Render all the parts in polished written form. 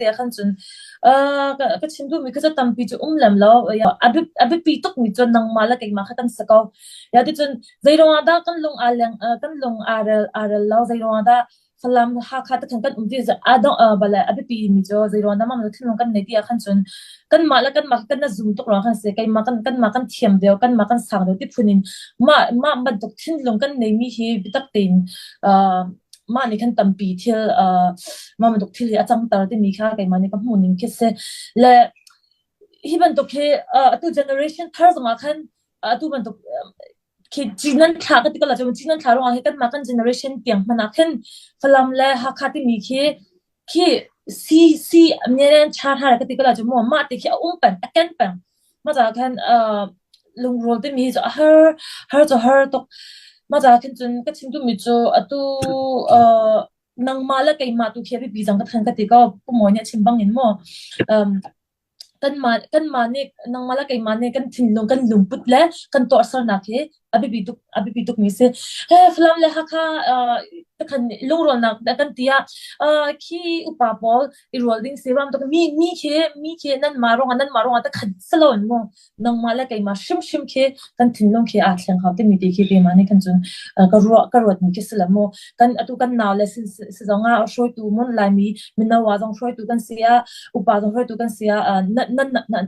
Te ah khan cun ka chim duhmi kha cu tampi cu um lem lo. A biapi tukmi cu nangmah le keimah kha kan si ko. Ya ticun zei ruangah dah kan lung aa leng kan lung aa rel aa rel lo zei ruangah dah Falam Hakha te khan kan um ti a dong bale a biapi mi cu zei ruangah dah mah thinlung kan nei ti ah khan cun kanmah le kanmah kan na zum tuk ruangah khan si keimah kan kanmah kan thiam deuh kanmah kan sang deuh ti phun in mah mah bantuk thinlung kan neimi hi biatak tein mah nih khan tampi thil mah bantuk thil hi a cangter timi kha keimah nih ka hmuh ning khi si. Le hi bantuk hi atu generation thar zongah khan atu bantuk khi cin an thla ka ti ko la cun cin an thla ruangah hi kanmah kan generation tiang hmanh ah khin Falam le Hakha timi khi khi si si mien cha hna ka ti ko la cu mu mah ti khi a um peng a ken peng mah caah khan lungrual timi cu a har har cu har tuk mah caah khin cun ka chim duhmi cu atu nangmah le keimah tu khi a biapi cang ka than ka ti ko pu Mawi nih a chim bang in mu kanmah kanmah nih nangmah le keimah nih kan thinlung kan lungput le kan tuahsernak hi a biapi tuk a biapi tukmi si. He Falam le Hakha takhan lungrualnak kan ti ah khi upa pawl i rual ding si ram tuk mi mi khi mi khi nanmah ruangah nanmah ruangah takhan salo in mu nangmah le keimah hrimhrim khi kan thinlung khi aa thleng hau timi ti khi keimah nih khan cun ka ruah ka ruat mi khi si lo mu kan atu kan nau le si si zong ah hruaitu mun Laimi mino ah zong hruaitu kan si ah upa zong hruaitu kan si ah nan nan nan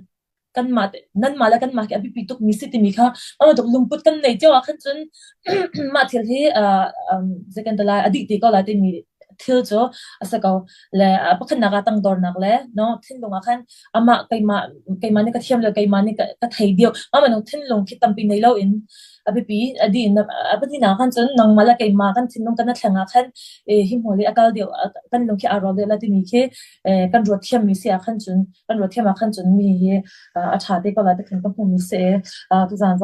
kanmah nanmah le kanmah khi a biapi tuk mi si timi kha bantuk lungput kan nei cio ah khan cun mah thil hi zei kan ti lai a dih te ko lai timi thil cu a si ko le pakhatnak ah tangdornak le no thinlung ah khan amah keimah keimah nih ka thiam lo keimah nih ka thei deuh mah bantuk thinlung khi tampi nei lo in a biapi a dih a pahnihnak khan cun nangmah le keimah kan thinlung kan a thleng ah khan hi hmual i a kal deuh kan lung khi aa rual deuh la timi khi kan ruat thiammi si ah khan cun kan ruat thiam ah khan cun mi hi a ṭha te ko lai ti khan ka hmuhmi si tuzaan.